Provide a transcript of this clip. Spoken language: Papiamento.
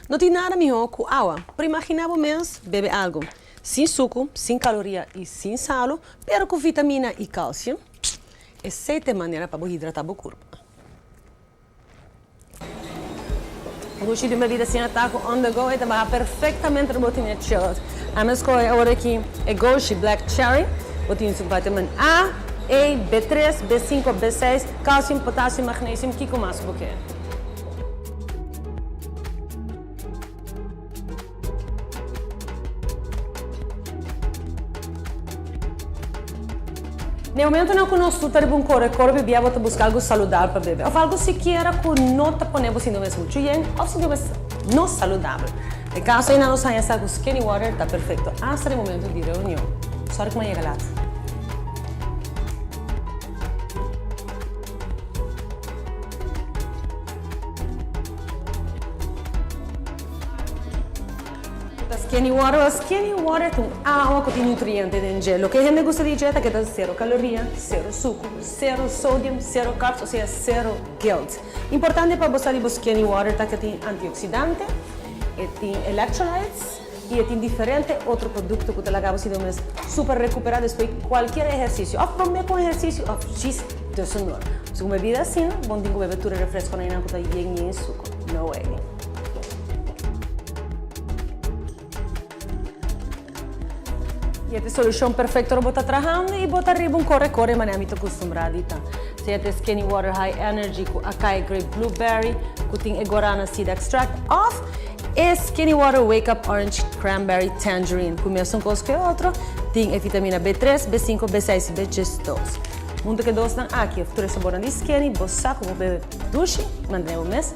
No tin nada mihó ku awa. Pero imaginá bo mes bebe algu sin suku, sin kaloria i sin salu, pero ku vitamina i kalsium. Esei ta e manera pa bo hidratá bo kurpa. Gushi di un bebida asina ta ku on the go e ta baha perfektamente ora bo tin e chilled. Ami a skohe awor aki e Goshi Black Cherry. Bo tin su vitamin A, E, B tres, B sinku, B seis, kalsium, potasium, magnesium, kiko mas bo ke? Na e momentonan ku nos tur ta riba un kore kore bibia bo ta buska algu saludabel pa bebe òf algu sikiera ku no ta pone bo sinti bo mes muchu yen òf sinti bo mes no saludabel. E kaso ei nan nos haña sa ku skinny water ta perfekto asta na e momento di reunion. Sòri ku mi a yega lat. Ta skinny water? Well, skinny water ta un awa ku tin nutriente den dje. Loke hende gusta di dje ta ke ta sero kaloria, sero suku, sero sodium, sero carbs, osea sero guilt. Importante pa bo sa di bo skinny water ta ke tin antioksidante, e tin electrolytes i e tin diferente otro produkto ku ta laga bo sinti bo mes super rekupera despues kualkier ehersisio òf promé ku un ehersisio òf djis tussendoor. Si un bebida asina, bo no tin ku bebe tur e refreskonan einan ku ta yen yen suku. No way. I e ta e solushon perfekto ora bo ta trahando i bo ta riba un kore kore manera mi ta kustumbrá di ta. Sea ta e Skinny Water High Energy ku Acai Grape Blueberry ku tin e guarana seed extract òf e Skinny Water Wake Up Orange Cranberry Tangerine ku mesun kos ku e otro tin e vitamina B tres, B sinku, B seis i B diesdos. Huntu ku e dosnan aki òf tur e sabornan di Skinny bo sa ku bo bebe dushi i mantené bo mes.